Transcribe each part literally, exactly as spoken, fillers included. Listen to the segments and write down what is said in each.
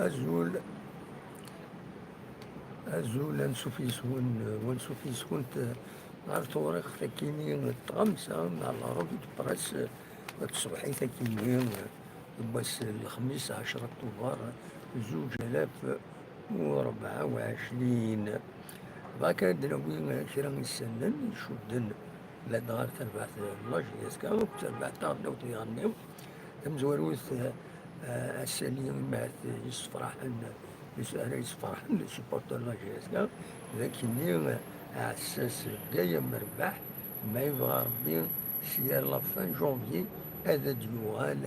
Azul, azul, ansuf yes-wen, ansuf yes-went ɣer tewriqt-agi n tɣamsa neɣ la revue de presse n tṣebḥit-agi n wass n lexmis ɛecra Tubeṛ zuǧ alaf u rebɛa u ɛecrin. Bɣa kan ad d-nawi kra n yisallen icudden ladɣa ɣer terbaɛt n la J S K akked terbaɛt taɣelnawt diɣenni tamezwarut, eh, ass-agi, imahat yessefraḥen, ara yessefraḥen les supporters n la J S K, d akkenni, eh, aɛessas Gaya Merbaḥ, ma yebɣa Rebbi, si yal la fin janvier ad d-yuɣal,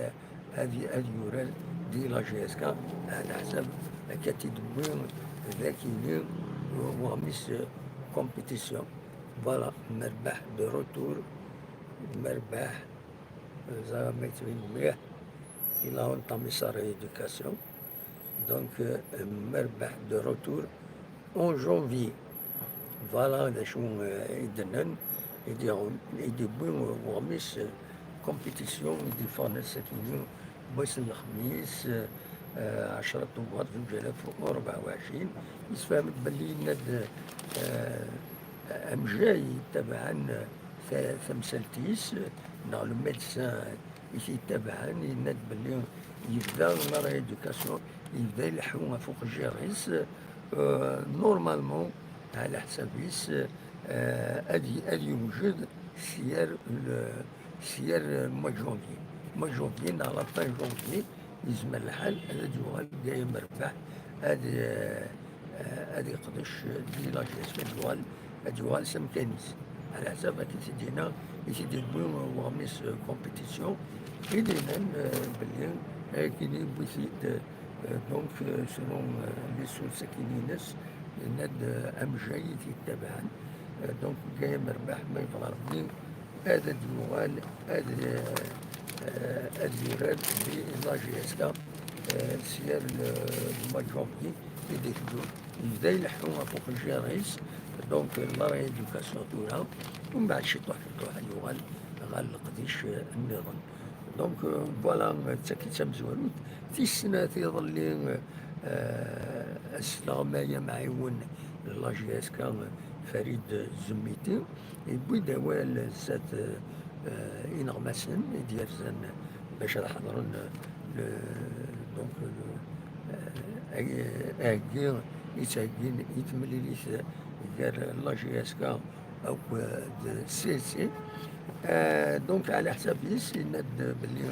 ad, ad yurar di la J S K, ɛla ḥsab akka t-id-wwi d akkenni weɣmis, eh, compétition. Voilà, Merbaḥ de retour, Merbaḥ, euh, ẓriɣ ma yettbin mliḥ, il a entamé sa rééducation. Donc, euh, Merbaḥ de retour en janvier. Voilà d acu, euh, i d-nnan, i d-, i d-yewwi weɣmis, euh, compétition i d-yeffɣen ass-agi, wass n lexmis, euh, ɛecra Tubeṛ zuǧ alaf u rebɛa u ɛecrin. Yessefhem-d belli yenna-d, euh, amejjay yettabaɛen ta-, tamsalt-is, neɣ le médecin i t-yettabaɛen, yenna-d belli yebda la rééducation, yebda ileḥḥu ɣef uqejjir-is, euh, normalement, ɛla ḥsab-is, euh, ad y-, ad yewjed si yal le, si yal le mois de janvier. Mois de janvier, neɣ la fin janvier, yezmer lḥal ad d-yuɣal Gaya Merbaḥ, ad, eh, ad yeqdec di la J S K, ad yuɣal, ad yuɣal s amkan-is. Ɛla ḥsab akken i t-id-yenna, i t-id-yewwi weɣmis, eh, compétition, i d-yennan, eh, belli akken yewwi-t-id, eh, donc, eh, selon, eh, les sources akin-ines, yenna-d, eh, amejjay i t-yettabaɛen. Eh, donc, Gaya Merbaḥ, ma yebɣa Rebbi, ad d-yuɣal, ad, eh, ad yurar di la J S K, eh, si yal, eh, le mois de janvier i d-iteddun. Yebda ileḥḥu ɣef uqejjir-is, donc, la rééducation tura, umbeɛd ciṭuḥ ciṭuḥ ad yuɣal ɣer leqdic, eh, nniḍen. Donc, euh, voilà, d tagi d tamezwarut. Tis snat, iḍelli, euh, asleɣmay amɛiwen n la J S K, Farid Zemmiti, yewwi-d awal zdat, euh, ineɣmasen i d-yerzan bac ad ḥeḍren, euh, le, donc, le, euh, aheggi i ttheggin i temlilit gar la J S K akked C S C. Euh, donc, ɛla ḥsab-is, yenna-d belli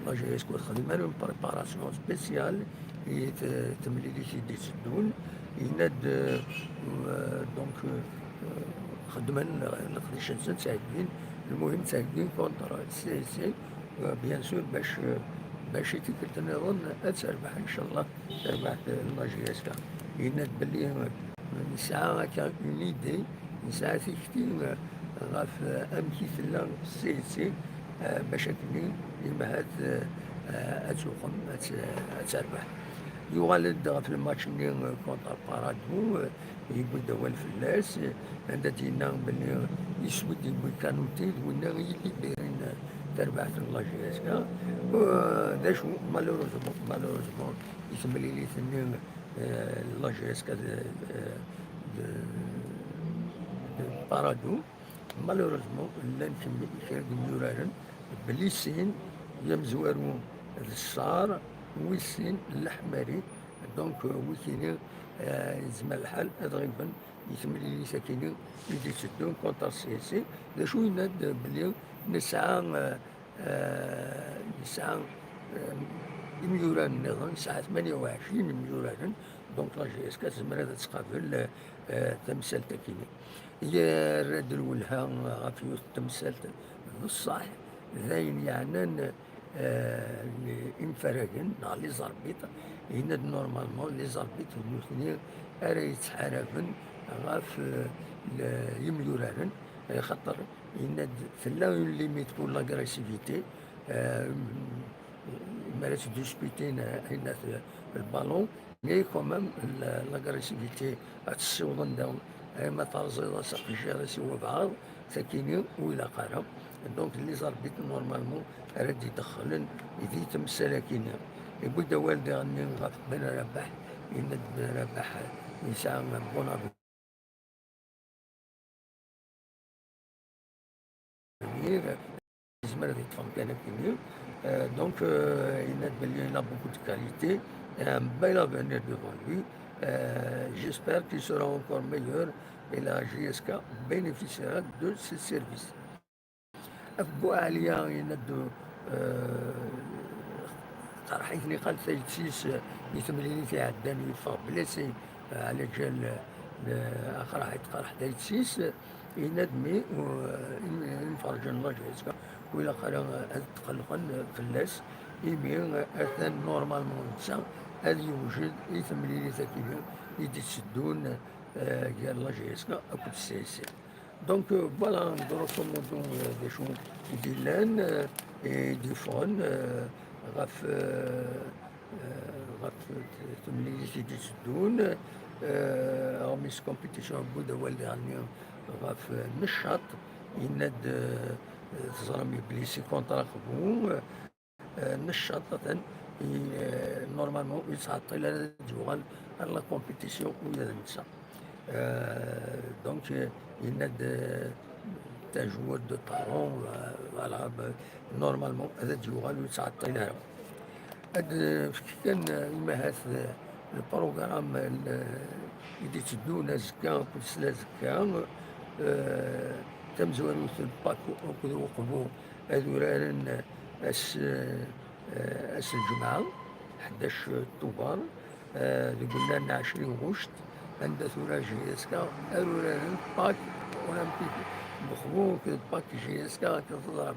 la J S K ur texdim ara une préparation spéciale i t-, temlilit i d-iteddun. Yenna-d, euh, donc, euh, xedmen leqdic-nsen, ttheggin, lmuhim ttheggin contre C S C, euh, bien sûr, bac, euh, bac i tikkelt nniḍen ad terbeḥ, inchallah, terbeḥ, euh, la J S K. Yenna-d belli, euh, nesɛa akka une idée, nesɛa tikti, euh, ɣef, euh, amek i tella C S C, euh, bac akken imahat, euh, euh, ad tuqem, ad t-, ad terbeḥ. Yuɣal-d ɣef lmatch-nni, euh, contre Paradou, euh, yewwi-d awal fell-as, euh, anda d-yenna belli iswi-d yewwi Kanouté, d winna i yellibirin, euh, tarbaɛt n la J S K. Euh, d acu, malheureusement, malheureusement, i temlilit-nni, euh, la J S K d, euh, d, d Paradou. Malheureusement, llan kra n yimyuraren, belli sin, yamezwaru d Ṣṣar, wis sin, Leḥmari. Donc, euh, wikini, euh, yezmer lḥal ad ɣiben i temlilit akini i d-iteddun contre C S C. D acu yenna-d belli nesɛa, euh, euh, nesɛa, euh, imyuraren nniḍen, nesɛa tmanya u ɛecrin imyuraren, donc la J S K tezmer ad tqabel, euh, euh, tamsalt akini. Yerra-d lwelha ɣef yiwet n temsalt d ṣṣeḥ, d ayen yeɛnan, euh, imfaragen neɣ les arbitres, yenna-d normalement les arbitres d nutni ara yettḥaraben ɣef, euh, le-, yimyuraren, xaṭer yenna-d tella une limite pour l'agressivité, euh, mi ara ttdisputin, euh, ayen at, euh, le ballon, mais quand même, la, l'agressivité ad tessiwḍen daɣen, ay ma terẓiḍ as aqejjir-is i wabɛaḍ, sakini ur ilaq ara. Donc, les arbitres, normalement, ara d-idexxlen di temsal-akini. Yewwi-d awal diɣen ɣef Ben Rabaḥ, yenna-d Ben Rabaḥ yesɛa bon avenir, yezmer ad yeṭṭef amkan akkenni. Euh, donc, euh, yenna-d belli il a beaucoup de qualité, et un bel avenir devant lui. Euh, j'espère qu'il sera encore meilleur et la J S K bénéficiera de ses services. Ɣef Bu Ɛliya yenna-d, euh, qerḥ-iten iqal tayet-is, euh, di temlilit iɛeddan yeffeɣ blessé, euh, ɛla ǧal, euh, aqerḥ i tqerḥ tayet-is, yenna-d mi, euh, im-, imferrǧen n la J S K ur ilaq ara ad tqellqen fell-as, imi, euh, atan normalement netta ad yewjed i temlilit akkenni i d-itteddun, euh, gar la J S K akked C S C. Donc, euh, voilà, grosso modo, euh, d acu i d-yellan, euh, i d-yeffɣen, euh, ɣef, euh, euh, ɣef t-, temlilit i d-itteddun, euh, aɣmis compétition, yewwi-d awal diɣenni ɣef, euh, Neccaṭ, yenna-d, euh, teẓram belli si contrat qbu, euh, Euh, Neccaṭ atan, i, euh, normalement ur yettɛeṭṭil ara ad d-yuɣal ar la compétition ula d netta. Euh, donc, euh, yenna-d, euh, d un joueur de talent, euh, voilà, ben, normalement ad d-yuɣal ur yettɛeṭṭil ara. Ad, euh, fk kan, euh, imahat, euh, le programme, euh, i d-itteddun azekka akked slazekka, euh, tamezwarut n Pâques akked Uqbu ad uraren ass, eh, ass n lǧemɛa, ḥdac Tubeṛ, eh, deg unnar n ɛecrin ɣuct, anda tura J S K ar uraren Pâques Olympique n Uqbu akked Pâques J S K, akken teẓram.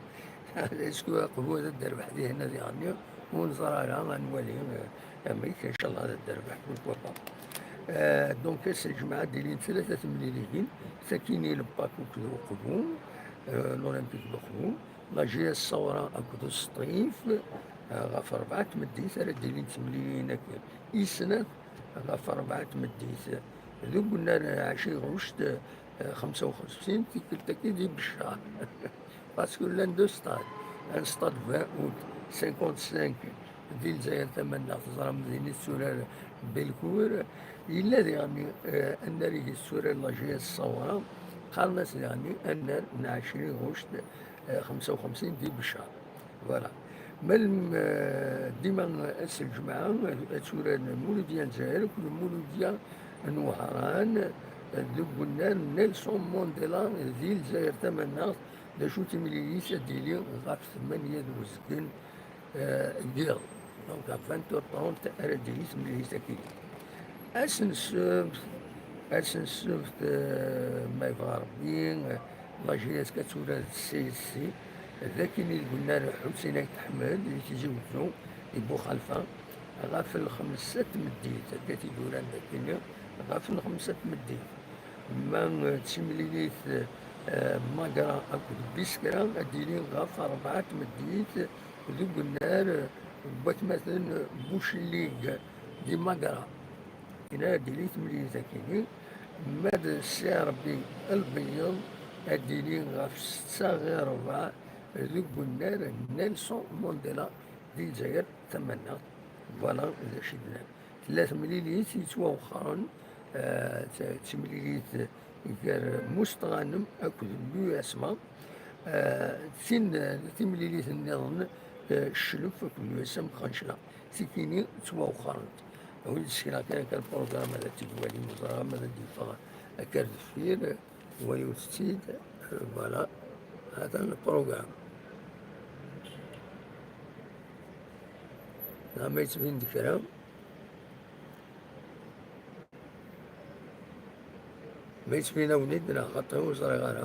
Est-ce que Uqbu ad d-terbeḥ dihin ad iɣenni? Ur neẓri ara, ad nwali, eh, amek, inchallah ad d-terbeḥ, pourquoi pas. Eh, donc, ass n lǧemɛa ad d-ilin tlata temliliyin, takini n Pâques akked Uqbu, eh, l'Olympique n Uqbu, la J S Sawra akked Usṭif, eh, ɣef rebɛa tmeddit ara d-ilin temliliyin akkin. I snat ɣef rebɛa tmeddit. Deg unnar ɛecrin ɣuct, eh, xemsa u xemsin, tikkelt-agi di Beccar. Parce que llan deux stades. Un stade vingt août, cinquante-cinq, di Lezzayer Tamannaɣt, teẓram din i tetturar Belcourt. Yella diɣen, eh, annar i yetturar la J S Sawra, qqaren-as diɣen annar n ɛecrin ɣuct, eh, xemsa u xemsin di Beccar. Voilà. Melmi, eh, dima ass n lǧemɛa, ad turar Muludya n Lezzayer akked Muludya n Wehran, eh, deg unnar Nelson Mandela di Lezzayer Tamannaɣt, d acu timlilit ad d-tili ɣef tmanya d uzgen, eh, n yiḍ. Donc, à vingt heures trente ara d-tili temlilit akkin. Ass n ssebt, ass n ssebt, eh, ma yebɣa Rebbi, eh, la J S K ad turar d C S C, d akken i d-yenna Ḥusin Ayt Ḥmed, di Tizi Wezzu, di Buxalfa, ɣef lxemsa tmeddit, akka i d-uran d akken, ɣef lxemsa tmeddit. Ma d timlilit, eh, Magra akked Biskra, ad d-tili ɣef rebɛa tmeddit, deg unnar n watmaten Bucellig di Magra. Ina ad d-tili temlilit akkin. Ma d Si Rebbi Lbeyyeḍ, ad d-tili ɣef setta ɣir rebɛa deg unnar Nelson Mandela di Lezzayer Tamannaɣt. Voilà d acu i d-nnan. Tella temlilit yettwawexxren, eh, d timlilit gar Musteɣanem akked l'U S M A. Eh, tin, timlilit nniḍen, eh, Cclef akked l'U S M Xencla. Tikini ttwawexxrent. Awi-d sekna kan, kan program ad t-id-walim, ẓer ma ad d-yeffeɣ akka ar deffir, waliwet-tt-id, eh, voilà, hatan program. Neɣ ma yettbin-d kra. Ma yettbin-awen-id neɣ xaṭi, ur ẓriɣ ara.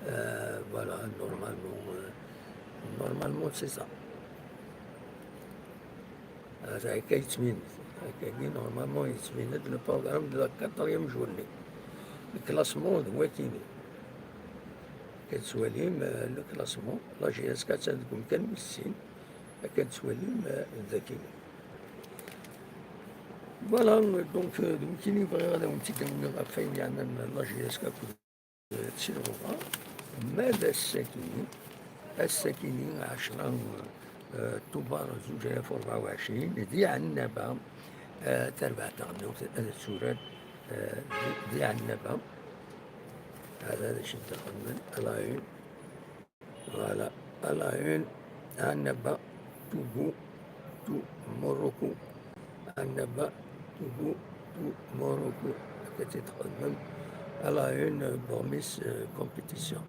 Euh, voilà, normalement, euh, normalement, c'est ça. Hada akka yettbin-d. Akkagi, normalement, yettbin-d le programme de la quatrième journée. Le classement d wakini. Akka tettwalim, euh, le classement, la J S K attan deg umkan wis sin. Akka tettwalim, euh, d akini. Voilà, donc, euh, d wakini bɣiɣ ad awen-tt-id-awin ɣef wayen yeɛnan la J S K akked, euh, Tsilɣuɣa. Ma d ass-akini, ass-akini, ɛecra, euh, Tubeṛ zuǧ alaf u rebɛa u ɛecrin di Ɛennaba, tarbaɛt taɣelnawt ad turar di Ɛennaba. Hada d acu d-xedmen, à la une. Voilà, à la une, Ɛennaba, Togo, to Morocco. Ɛennaba, Togo, to Morocco. Akka tt-id-xedmen, à la une, Burmese Competition.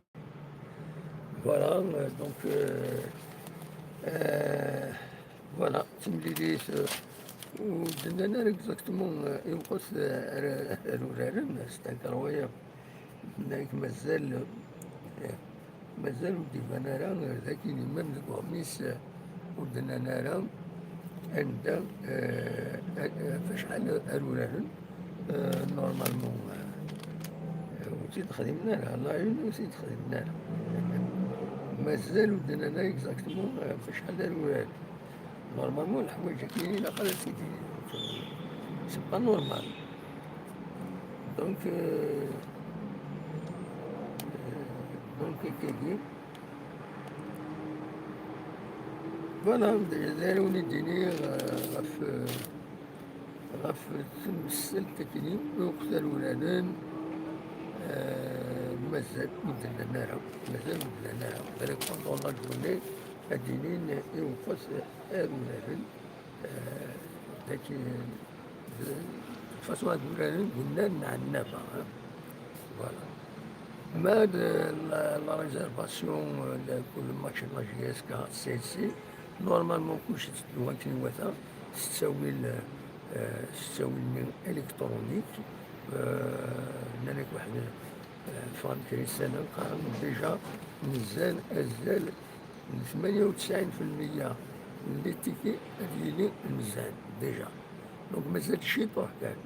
Voilà, euh, donc, euh, euh, voilà, timlilit, euh, ur d-nnan ara exactement, euh, iwqet, euh, ar, ar uraren, c'est incroyable. Nekk mazal, euh, mazal ur d-iban ara, euh, d akken imam deg uɣmis, euh, ur d-nnan ara anda, euh, euh, ɣef acḥal ar uraren. Euh, normalement, euh, ur tt-id-xdimen ara, la une ur tt-id-xdimen ara. Mazal ur d-nnan ara exactement, euh, ɣef acḥal ar uraren. Normalement, leḥwayeǧ-agi ilaq ad tt-id-, c'est pas normal. Donc, euh, euh, donc, akkagi. Voilà, d ayen ara wen-id-iniɣ, euh, ɣef, euh, ɣef temsalt akkenni, iwqet ar uraren, euh, mazal ur d-nnan ara, mazal ur d-nnan ara. Balak pendant la journée, ad d-inin iwqet ar uraren, euh, d akken, de toute façon, ad uraren deg unnar n Ɛennaba, hein. Voilà. Ma d la, la réservation, euh, de kul match n la J S K, C L C, normalement, kullec yetteddu akken iwata, s ttawil, euh, s ttawil-nni électronique, euh, nnan-ak waḥed, euh, ffɣen kra n yissalan, qqaren déjà nzan azal n tmanya u tesɛin fi lmeyya n les tickets ad yili nzan, déjà. Donc, mazal ciṭuḥ kan.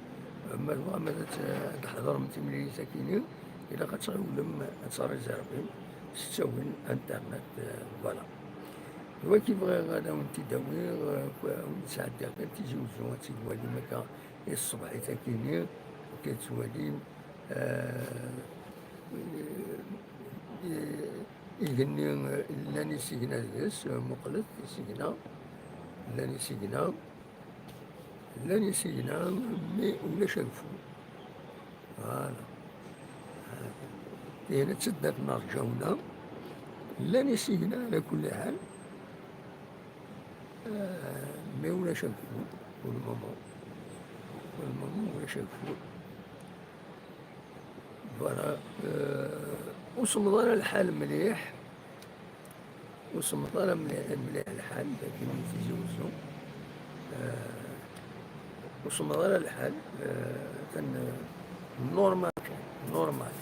Ma tebɣam ad t-, ad tḥeḍrem timlilit akkenni, ilaq ad tɣiwlem, ad tṛizervim s ttawil internet, euh, voilà. D wagi bɣiɣ ad awen-t-id-awiɣ, euh, ad awen-d-sɛeddiɣ kan Tizi Wezzu, ad tt-id-twalim akka i tṣebḥit akkenni, akka ad twalim, euh, euh, igenni, euh, llan isigna deg-s, euh, muqlet isigna, llan isigna. Llan isigna, mi ulac ageffur. Voilà. Tihin d taddart n Rǧawna. Llan isigna, ɛla kulli ḥal. Ah, mi ulac ageffur, pour le moment. Pour le moment, ulac ageffur. Voilà. Euh, ur semmeḍ ara lḥal mliḥ. Ur semmeḍ ara mliḥ, mliḥ lḥal, dagi di Tizi Wezzu. Euh, ur semmeḍ ara lḥal, euh, kan, euh, normal kan, normal.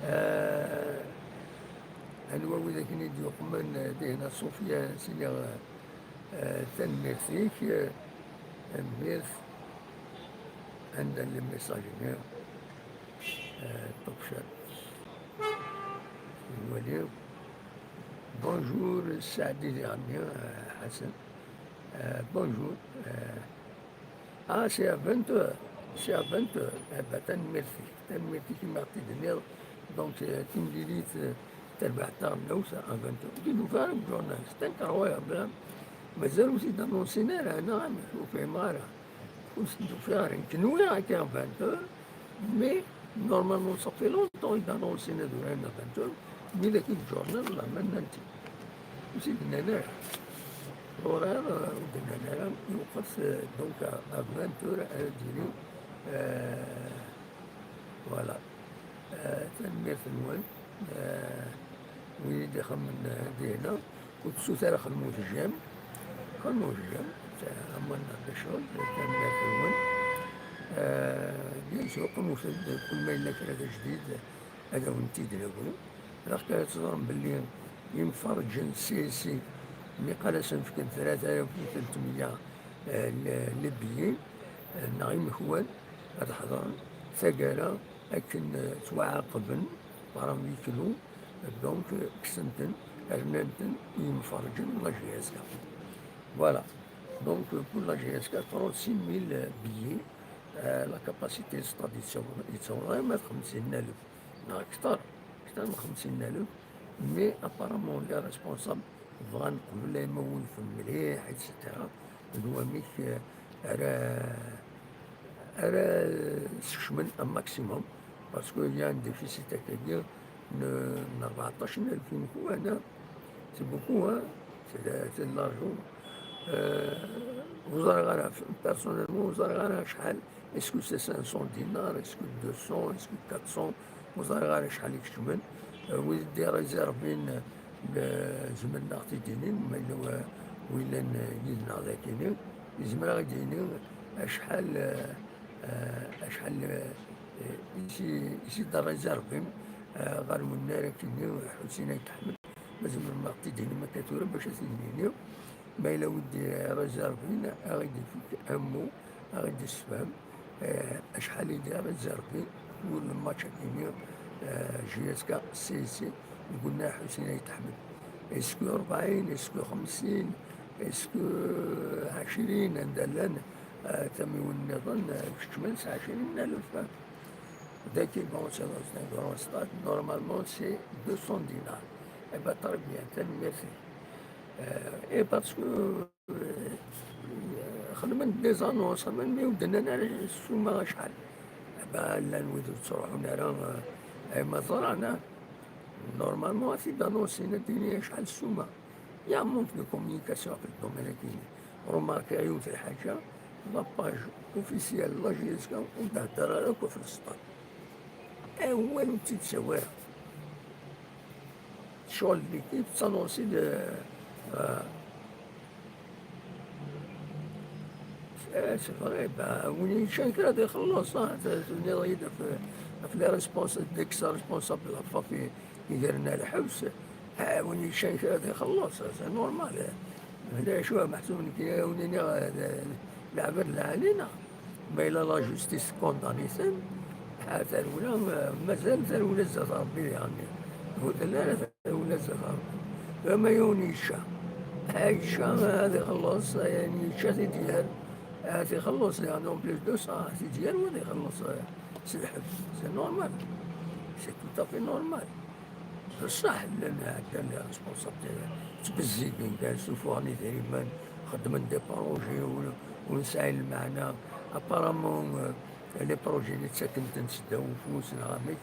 Euh, anwa widak i d-yuqmen, euh, dihna Sofia, sliɣ, euh, tanemmirt-ik, euh, tanemmirt. Anda le message-nni? Euh, Top Chat. Nwali. Bonjour, Saɛdi Diɣenni, euh, Ḥasan. Euh, bonjour. Euh, ah, c'est à vingt heures. C'est à vingt heures. Eh ben, tanemmirt-ik. Tanemmirt-ik imi ɣ-t-id-tenniḍ. Donc, euh, timlilit, euh, tarbaɛt taɣelnawt à vingt heures. Ur d-nufi ara deg journal. C'est incroyable, hein? Mazal ur t-id-annonsin ara, neɣ amek? Ur fhimeɣ ara. Ur sen-d-ufiɣ ara. Nekk nwiɣ akka vingt heures, mais normalement, ça fait longtemps i d-annonsin ad uraren à vingt heures, mais dagi deg journal, la, ma nnan-t-id. Ur s-id-nnan ara. L'horaire, euh, ur d-nnan ara, iwqet, euh, donc, à, à vingt heures, ara d-yili, euh, voilà. Euh, tanemmirt-nwen. Euh, wid i d-ixemmen, euh, dihna. Ur tessut ara xedmu tejjam. Xedmu tejjam. Aman d acu, tanemmirt-nwen. Euh, bien sûr, qqimet-d, kul ma yella kra d ajdid, ad awen-t-id-nawi. Ilaq kan ad teẓrem belli imferrǧen C S C, niqal ad sen-fken tlata alaf u tlatemya, euh, le, le billet, euh, neɣ imekwan, ad ḥeḍren taggara akken, euh, ttwaɛaqben par un huis clos. Donc, euh, kksen-ten, rnan-ten i yimferrǧen n la J S K. Voilà. Donc, euh, pour la J S K, trente-six mille billets, euh, la capacité de stade yettaweḍ arma d xemsin alef, neɣ akter, akter n xemsin alef, mais apparemment les responsables Bɣan qbel ay ma wulfen mliḥ, et cetera. D wamek, eh, ara, ara skecmen un maximum, parce que il y a un déficit akkagi n, n rbeɛṭac n alef imkuana, c'est beaucoup, hein, c'est de, c'est de l'argent. Euh, ur ẓriɣ ara, personnellement, ur ẓriɣ ara acḥal. Est-ce que c'est cinq cents dinars, est-ce que deux cents, est-ce que quatre cents? Ur ẓriɣ ara acḥal i kecmen. Euh, wid d-irizervin, euh, zemren ad ɣ-t-id-inin, ma yella wa-, wi llan, euh, yid-neɣ dagi-ni, yezmer ad ɣ-d-yini acḥal, euh, euh, acḥal, euh, i si, i si d-rizervim, euh, ɣer wennar akkenni, Ḥusin Ayt Ḥmed. Ma tzemrem ad ɣ-t-id-tinim akka tura bac ad t-id-nini. Ma yella wid d-irizervin, ad ɣ-d-ifk un mot, ad ɣ-d-issefhem, eh, acḥal i d-irizervin ur lmatch akkenni, eh, J S K C S C deg unnar Ḥusin Ayt Ḥmed. Est-ce que rebɛin, est-ce que xemsin, est-ce que ɛecrin, anda llan, eh, tamiwin nniḍen, eh, keččmen s ɛecrin n alef? Dagi, bon, c'est, c'est un grand stade. Normalement, c'est deux cents dinars. Eh ben, très bien, tanemmirt-ik. Euh, et parce que, euh, xedmen des annonces, xedmen, mi ur d-nnan ara ssuma acḥal. Eh ben, llan wid ur ttruḥun ara, euh, ay ma ẓran, hein. Normalement, ad t-id-annoncin, ad d-ini acḥal ssuma. Il y a un manque de communication في le domaine-agi. Remarqué yiwet lḥaǧa, la page officielle n la J S K ur d-thedder ara akk ɣef le stade. Awal ur tt-id-ttawi ara. Ccɣel n l'équipe, tettannonsi-d, euh, Eh, c'est vrai, ben, win yeččan kra ad ixelleṣ, ah, t-, tenniḍ-iyi-d ɣef, ɣef les responsables, d ex-responsables ɣef i, i gren ar lḥebs. Ah, win yeččan kra ad ixelleṣ, c'est normal, eh. D acu, meḥsub nekk, a wen-iniɣ, eh, d, d leɛbad lɛali, neɣ? Ma yella la justice tcondamne-iten, ah, tarewla, eh, mazal tarewla zdat Rebbi, diɣen. Ur telli ara tarewla zdat Rebbi. Ama yiwen yečča, ah, yečča, ah, ad ixelleṣ, ah, yani yečča tidyar, ah, ad ixelleṣ, yani, en plus de ça, tidyar, u ad ixelleṣ, ah, s lḥebs. C'est normal. C'est tout à fait normal. Bṣaḥ, llan ɛeddan les responsables, ttbezzigen kan, ssufuɣen idrimen, xeddmen des projets ur, ur nesɛi lmeɛna. Apparemment, euh, les projets-nni ttaken-ten seddaw ufus, neɣ amek.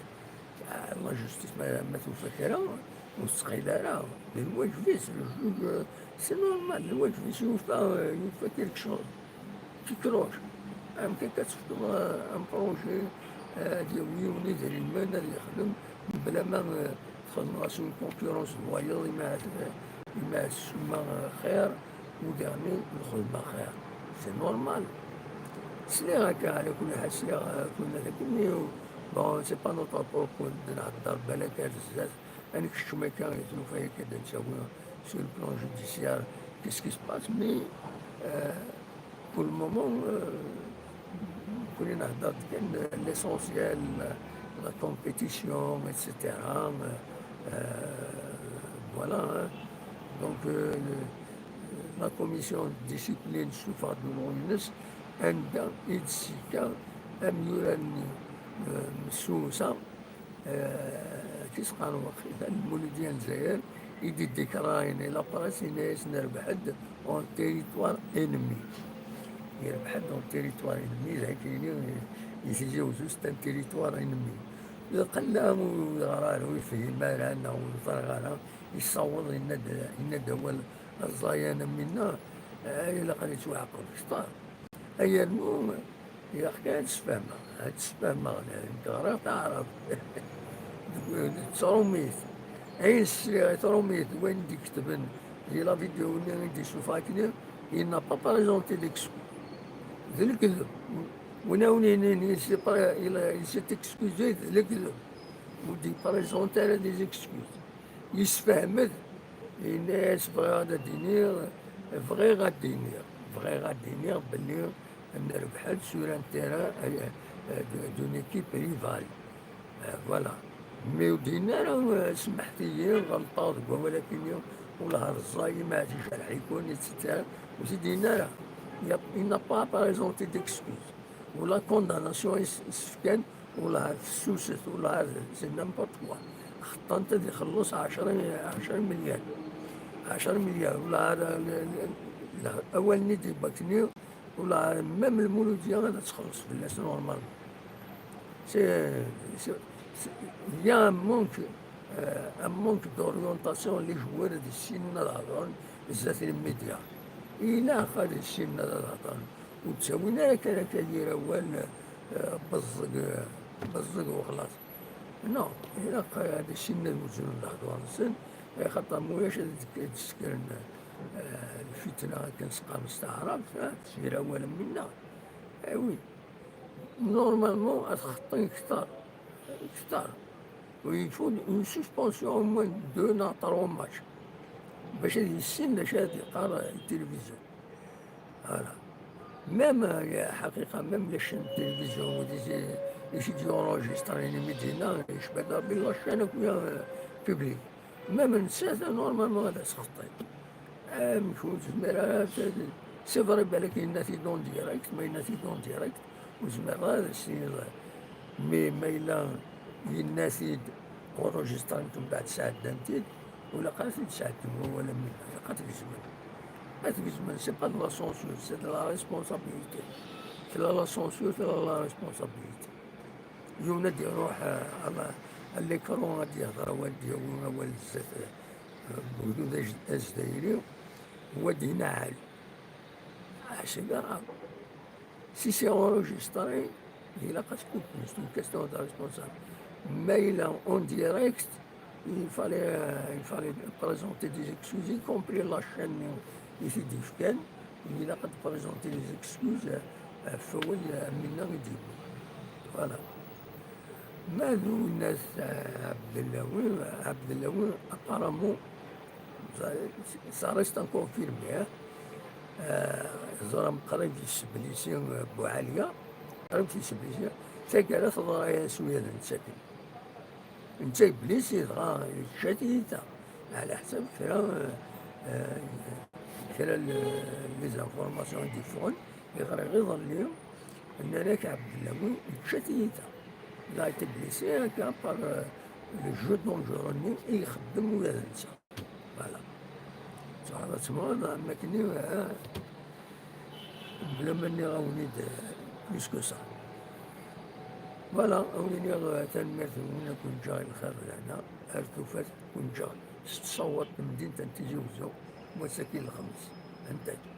Ah, la justice, ma, ma tufa kra, ur tettqil ara. D lwaǧeb-is, le juge, euh, c'est normal, d lwaǧeb-is, yufa, euh, yufa quelque chose. Tikroc. Amek akka tefkeḍ, euh, un projet, euh, ad yawi yiwen idrimen ad yexdem, mebla ma, euh, txedmeḍ-as une concurrence d wayeḍ, imi ad, imi ad ssuma, euh, xir, u diɣmi lxedma xir. C'est normal. Sliɣ akka, ɛla kulli ḥal, sliɣ, euh, kunna dagi, bon, c'est pas notre propos, ad nhedder balak ar zdat, ad nekcem akka, i tlufa akka, ad nsawi sur le plan judiciaire, qu'est-ce qui se passe, mais, euh, pour le moment, euh, كنا نهضر كان l'essentiel, la compétition, et cetera. Euh, voilà, hein. Donc, euh, la commission de discipline, s ufeɣ-d ulɣu-ines, anda i d-tessika amyurar-nni, euh, Sousa, euh, kis qqaren waqila, Lmuludya n Lezzayer, i d-iddikrayen i la presse, yenna-yasen: "Rebḥet-d en territoire ennemi." Yerbeḥ-d en territoire ennemi, d akken i Tizi Uzzu, c'est un territoire ennemi. Lqella ur yeɣra ara, ur yefhim ara, neɣ ur yeẓra ara, yessaweḍ, yenna-d, yenna-d awal ẓẓayan am winna, eh, ilaq ad yettwaɛaqeb kter. Ay yernu, ilaq kan ad sfehmeɣ, ad sfehmeɣ, nekk ɣriɣ taɛrabt. Deg, deg tṛumit. Ayen sliɣ i tṛumit, d wayen d-iketben di la vidéo-nni i d-isuffeɣ akkenni, il n'a pas présenté d'excuse. D lekdeb. Win awen-yinin, il s'est pas, il, il s'est excusé, d lekdeb. Ur d-yeprésenté ara des excuses. Yessefhem-d, yenna-yas: "Bɣiɣ ad d-iniɣ, bɣiɣ ad d-iniɣ, bɣiɣ ad d-iniɣ belli nerbeḥ-d sur un terrain, euh, euh, de, d'une équipe rivale." Euh, voilà. Mais ur d-yenni ara, euh, "Semḥet-iyi, ɣelṭeɣ deg wawal-agi-nni, wellah ẓẓay, ma ad ijerḥ-iken, et cetera." Ur t-id-yenni ara. Il a, il n'a pas présenté d'excuse. U la condamnation i s-, i s-fkan, wellah fessuset, wellah c'est n'importe quoi. Xeṭṭan-t ad ixelleṣ ɛecra, ɛecra melyal. ɛecra milliards, wala ara, awal-nni d-yewwa akkenni, wala même lmuludya ad txelleṣ fell-as normalement. C'est, c'est, c'est, il y a un manque, euh, un manque d'orientation, les joueurs ad issinen ad hedren zdat les médias. Ilaq ad issinen ad hedren. Ur ttawin ara kan akka yir awal, euh, beẓẓeg, beẓẓeg u xlaṣ. Non, ilaq ad issinen ad weznen lehdur-nsen, axaṭer ma ulac ad d-, ad d-ssekren, euh, lfitna akken s-qqaren s taɛrabt, ah, teswir awal am winna. Eh oui. Normalement, ad xeṭṭen kter, kter. Il faut une suspension au moins deux à trois matchs. Bac ad yissin d acu ad yeqqar, euh, télévision. Voilà. Même, euh, ḥaqiqa, même les chaînes de télévision, ou des, i t-id-yunregistren imidina, yecba-d Rebbi la chaîne akk, euh, publique. Même netta, normalement, ad as-xeṭṭin. Amek ur nezmir ara, c'est vrai, balak yenna-t-id en direct, ma yenna-t-id en direct, ur nezmir ara ad as-tiniḍ, mais ma yella yenna-t-id, enregistrent, mbeɛd sɛeddan-t-id, ur ilaq ara ad t-id-sɛeddan wawal am winna, ilaq ad t-gezmen. Ad t-gezmen, c'est pas de la censure, c'est de la responsabilité. Tella la censure, tella la responsabilité. Yiwen ad iruḥ, euh, à la, à l'écran, ad yehder awal, ad yawi awal zdat, euh, wegdud aj-, azdayri, wa ad inaɛel. Ah, c'est grave. Si c'est enregistré, ilaq ad tkupen, c'est une question de responsable. Ma yella en direct, il fallait, euh, il fallait présenter des excuses, y compris la chaîne i t-id-yefkan, ilaq ad présenter des excuses, euh, ɣef wawal, euh, am winna i d-yewwi. Voilà. Ma d Winnas, euh, Abdellawi, Abdellawi, apparemment, ça, ça reste à confirmer, hein. Euh, ẓran qrib yesseblisi, euh, Buɛaliya, qrib yesseblisi. Taggara teḍra-yas ula d netta kan. Netta yeblis, dɣa yečča tiyita. Ɛla ḥsab kra, euh, euh, kra n les informations i d-yeffɣen, yeɣra iḍelli, nnan-ak Ɛebdellawi yečča tiyita. Il a été blessé, akka, par, euh, le jeu dangereux-nni i ixeddem ula d netta. Voilà. Tura ad temmɣeḍ am akken i, ah, bla ma nniɣ-awen-id, euh, plus que ça. Voilà, awen-iniɣ, euh, tanemmirt-nwen, ad ken-ǧǧeɣ i lxir d lehna, ar tufat, ken-ǧǧeɣ s tṣawat n temdint n Tizi Wezzu, wass-agi n lexmis. Anta-tt?